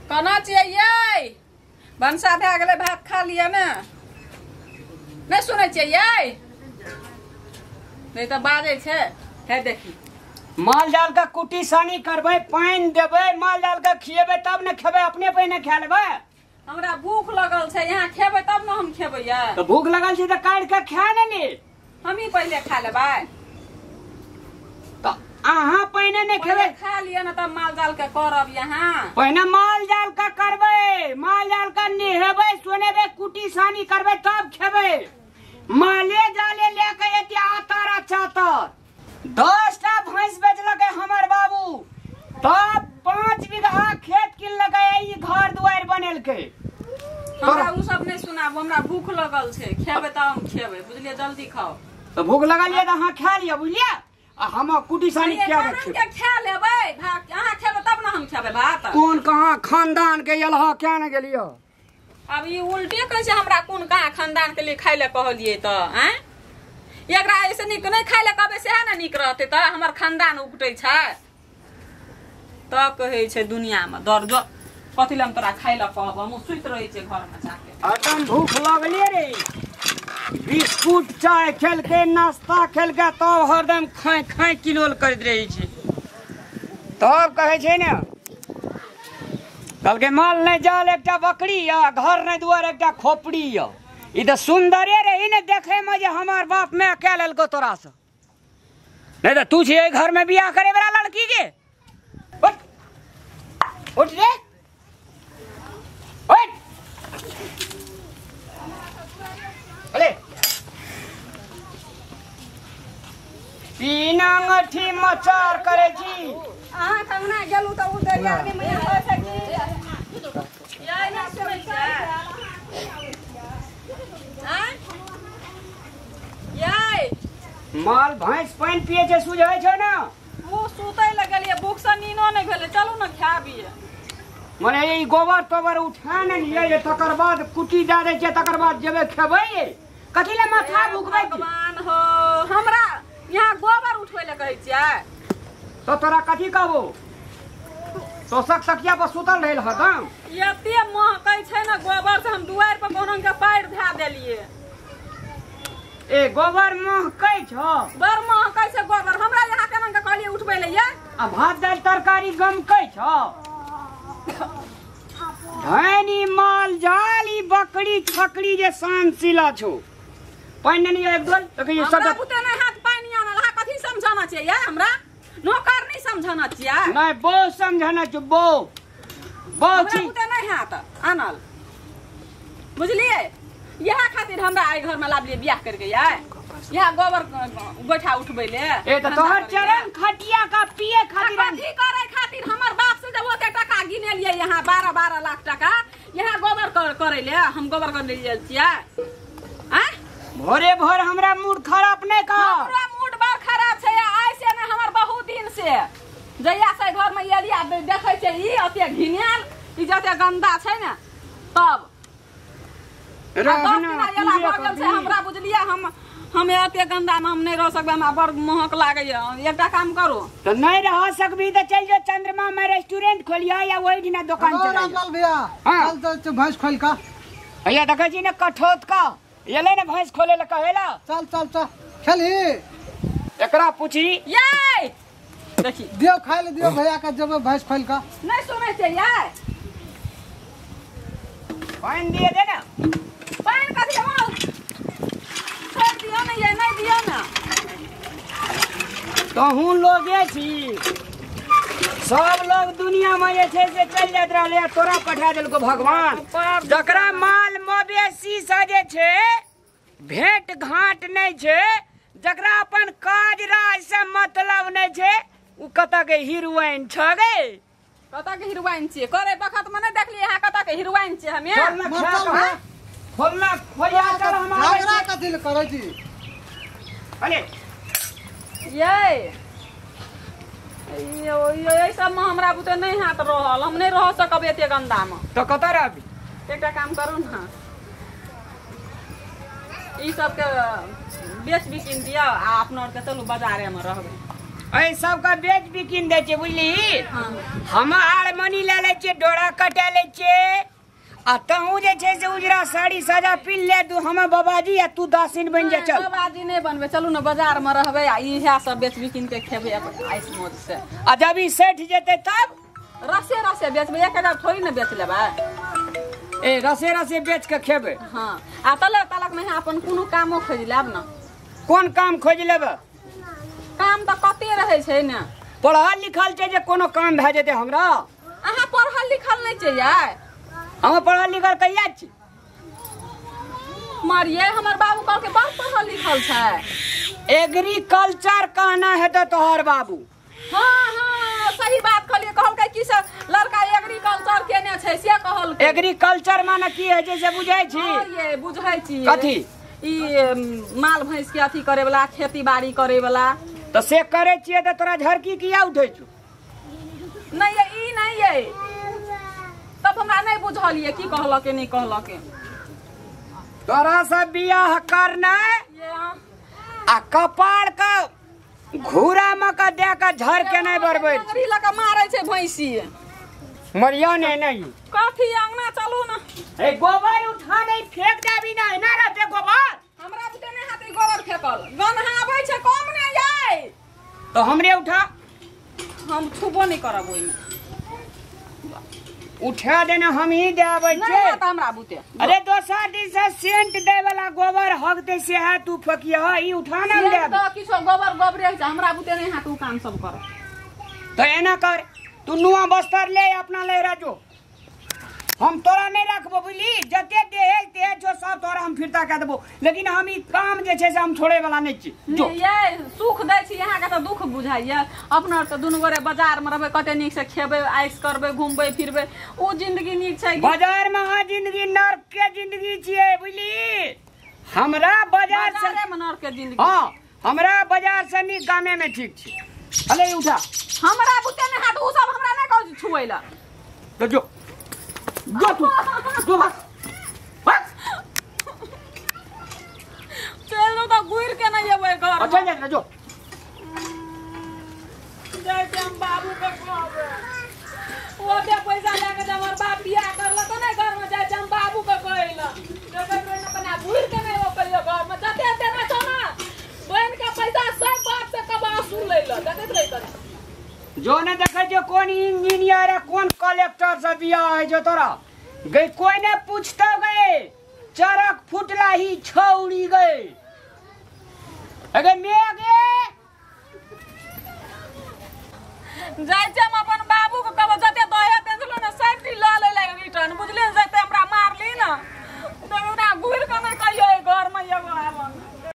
कना छियै यै? भनसा भए गेलै, भात खा लिअ ने। नहि सुनै छियै यै? नहि तऽ बाजै छै। हे देखी, माल जाल के कुटी सानी करबै, पानि देबै, माल जाल के खिएबै तब ने खेबै, अपने पहिने खा लेबै। हमरा भूख लगल छै, यहाँ खेबै तब ने हम खेबै यै। तऽ भूख लगल छै तऽ काटि के खा ने ले। हमही पहिले खा लेबै। तऽ अहाँ पहिने नहि खेबै? खा लिअ ने तब माल जाल के करब। यहाँ पहिने माल जाल के करबै, माल जाल के नहेबै सोनेबै, कुटी सानी करबै तब खेबै। माले जाले लेके एते आतर आ चातर। 10टा भैंस बेचलकै हमर बाबू, तब 5 बीघा खेत किनलकै, ई घर दुआरि बनेलकै। हमरा उ सब नहि सुनाबू, हमरा भूख लगल छै, खेबै तब हम खेबै, बुझलियै? जल्दी खाओ। तऽ भूख लगल यऽ तऽ अहाँ खा लिअ, बुझलियै? आ हम कुटी सानी के खा लेबै भात, अहाँ खेबै तब ने हम खेबै भात। कोन कहाँ खानदान के एलह, क्या ने गेलियो? अब ई उल्टे कहै छै हमरा कोन कहाँ खानदान के लिए खाय लए कहलियै तऽ आँय? एकरा ऐसे नीक नहि खाय लए कहबै सएह ने नीक रहतै। तऽ हमर खानदान उपटै छै तऽ कहै छै दुनियामे दर जो कथी लए हम तोरा खाय लए कहब, हम सुति रहै छियै घरमे जाके। हरदम भूख लगले रे, बिस्कुट चाय खेलके नाश्ता खेलके तब हरदम खाय खाय किलोल करैत रहै छै। तब कहै छै ने, कहलकै माल नहि जाल एकटा बकरी यऽ, घर नहि दुआर एकटा खोपड़ी यऽ। ई तऽ सुन्दरे रही ने देखे में जे हमार बाप माय कए लेलको तोरा से, नहीं तऽ तू छै घर में बियाह करे वाला लड़की के। उठ उठ रे, उठ। अरे तीन अंगठी मचार करे छी। अहाँ कंगना गेलू तऽ उ दरिया आदमी में होइ छै कि यै? नहि सुनै छियै आँय यै? माल भैंस पानि पिए छै, सुझै छै ने। ओ सुतै लए गेलियै, भूख से नीनो नहि भेलै, चलू ने खाबियै। मने ई गोबर तोबर उठा ने लिअ जे तकर बाद कुटी दए दै छियै, तकर बाद जेबै खेबै। कथी लए माथा भुकबै? भगवान हो, हमरा यहाँ गोबर उठबै लए कहै छियै? तो तोरा कथी कहबो? तोसक तकिया पर सुतल रहल हरदम। एते महकै छै ने गोबर से, हम दुआरि पर कोनो के पैर धए देलियै। ए गोबर महकै छौ? बड़ महकै छै गोबर। हमरा यहाँ केना के कहलियै उठबै लए यै? आ भात दालि तरकारी गमकै छौ? धनी माल जाल ई बकरी छकरी जे शान सिला छौ। पानि नहि एक डोल देखिए सब। हमरा बुते नहि हाथ पानि आनल, अहाँ कथी समझाना छै यै? हमरा नौकर नहीं समझाना छियै? नहीं, बहुत समझाना छै, बहुत बहुत। हमरा बुते नहि हाथ आनल, बुझलियै? इएह खातिर हमरा एहि घर में लाबलियै बियाह करके यै, इएह गोबर गोइठा उठबै ले। ए तऽ तोहर चरण खटिया का पिए खातिर कथी करे खातिर? हमर बाप से जब ओते टका गिनेलियै यहाँ 12-12 लाख टका, यहाँ गोबर करे ले हम गोबर कर ले छियै। आँय भोरे भोर हमरा मूड खराब नहि कर। हमरा मूड बड़ खराब छै आइ से नहि, हमर बहुत दिन से, जहिया से घर में एलियै देखै छै ई ओते घिनायल, ई जते गंदा छै ने, तब हमरा बुझलियै हम एते गंदा में हम नहि रह सकबै, हमरा बड़ महक लागैया। एकटा काम करू तऽ नहि रह सकबी तऽ चलि जो चंद्रमा में रेस्टोरेंट खोलिया या ओहि दिना दुकान चलाइया। रामलाल भैया चल चल भैंस खोल का। भैया देखै छी ने कठौत का एलै ने भैंस खोले लए कहेला। चल चल चल खेलही। एकरा पूछी यै, देखी दियो खाय ले दियो भैया का जब भैंस खोल का। नहि सुनै छै यै? पानि दिए दे ने। पानि कथी छोड़ि दियौ ने यै, नहि दियौ ने। तहूँ लोगे छी, सब लोग दुनिया में जे छै से चलि जाइत रहलै, तोरा पठा देलको भगवान। जकरा माल मवेशी से जे छै भेंट घाट नहि छै, जकरा अपन काज राज से मतलब नहि छै, ओ कतऽ के हीरोइन छ गे? कतऽ के हीरोइन छियै? करे बखत में नहि देखलियै अहाँ कतऽ के हीरोइन छियै हमे? खोलना खोलिया चल हमरा झगड़ा कथी लए करै छी? अरे यै एहि सबमे हमरा बुते नहि हाथ रहल, हम नहि रह सकब एते गंदा में। तऽ कतऽ रहबी? एकटा काम करू ने, ई सबके बेच बिकिन दिअ आ अपना आरके चलू बाजारे में रहबै। एहि सबके बेच बिकिन दै छियै बुझली। हम आर मनी लए लै छियै, डोरा कटा लै छियै, आ तहूँ जे छै से उजरा साड़ी साजा पिन्ह ले तू, हम बाबाजी आ तू दासिन बनि जा। चल बाबाजी नहि बनबै, चलू ने बाजार में रहबै आ इएह सब बेच बिकिन के खेबै आइस मौज से। आ जब ई सठि जेतै तब रसे रसे बेचबै, 1000 थोड़ी ने बेच लेबै। ए रसे रसे बेच के खेबै। हाँ आ तलक तलक में अपन कोनो कामो खोजि लेब ने। कोन काम खोजि लेबै? काम तऽ कते रहै छै ने। पढ़ल लिखल छै जे कोनो काम भए जेतै हमरा? अहाँ पढ़ल लिखल नहि छियै? हम पढ़ल लिखल कहिया छी? मरिये हमर बाबू कहलकै बड़ पढ़ल लिखल छै। एग्रीकल्चर कहना हेतै तोहर बाबू। हाँ हाँ सही बात कहलियै, कहलकै की से लड़का एग्रीकल्चर केने छै से कहलकै। एग्रीकल्चर माने की होइ छै से बुझै छी? हाँ ये बुझै छी। कथी? ई माल भैंस के अथी करे वाला, खेती बाड़ी करे वाला। तऽ से करै छियै तऽ तोरा झरकी किया उठै छौ? नहीं ये ई नहीं ये, तब हमरा नहीं बुझल ये की कहलकै नहीं कहलकै। तोरा से बियाह करनाइ आ कपार के घूरा में के दे के झर के नहीं बरबै। लकड़ी लऽ के मारै छै भैंसी। मरिया नहीं नहीं कथी अंगना चलू ना। ए गोबर उठा नहीं फेंक देबी ना, एना रहते गोबर। हमरा बुते नहीं हाथे गोबर फेकल, गन्हा आबै छै कम नहीं जाय। तो हमरे उठा, हम छुबो नहीं करब ओइमे। उठा देना हम ही दे आबै नहीं छियै। हाथ हमरा बुते। अरे दोसर दिन से सेंट दै वाला गोबर हगते से है तू फेकिया, ई उठा ना से दे। तऽ किछो गोबर गोबरे होइ छै, हमरा बुते नहीं हाथ उ काम सब करब। तो एना कर, तू नुआ बस्तर ले अपना ले राजो, हम तोरा नहीं रखबो बुझली। जते देहे ते जो सब तोरा हम फिरता कह देबो, लेकिन हम ई काम जे छै से हम छोड़े वाला नहीं छी। जो ये सुख दै छी अहाँके तऽ दुख बुझाइया। अपना तऽ दुनू गोरे बाजार में रहबै, कते नीक से खेबै, आइस करबै, घूमबै फिरबै, ओ जिंदगी नीक छै। बाजार में अहाँ जिंदगी नर्क के जिंदगी छियै बुझली। हमरा बाजार से बाजारे में नर्क के जिंदगी। हाँ हमरा बाजार से नीक गामे में ठीक छै। अले उठा, हमरा बुते नहीं हाथ उ सब हमरा नहीं कहै छुबै ला। तो जो जो तू जो भाग भाग। चलू तऽ घुरि के नहीं एबै घर। अच्छा जा जो जाइ छी हम बाबू के कहबै, ओते पैसा लए के हमर बाप बियाह करलक नहि घर में, जाइ छी हम बाबू के कहै लए। देखै ने कना घुरि के नहीं एबै कहियो घर में, जते देने छौ ने बहिन के पैसा सब बाप से कब आंसू लै लए देखैत रहै तनी। जो ने देखे जो कौन इंजीनियर है कौन कलेक्टर से बियाह है जो तोरा गई, कोई ने पूछता गए चरक फुटला ही छौड़ी गए। अगे मैं गे जाइ छी हम अपन बाबू के कहबै, जते दहे देने छलौ ने सब चीज लऽ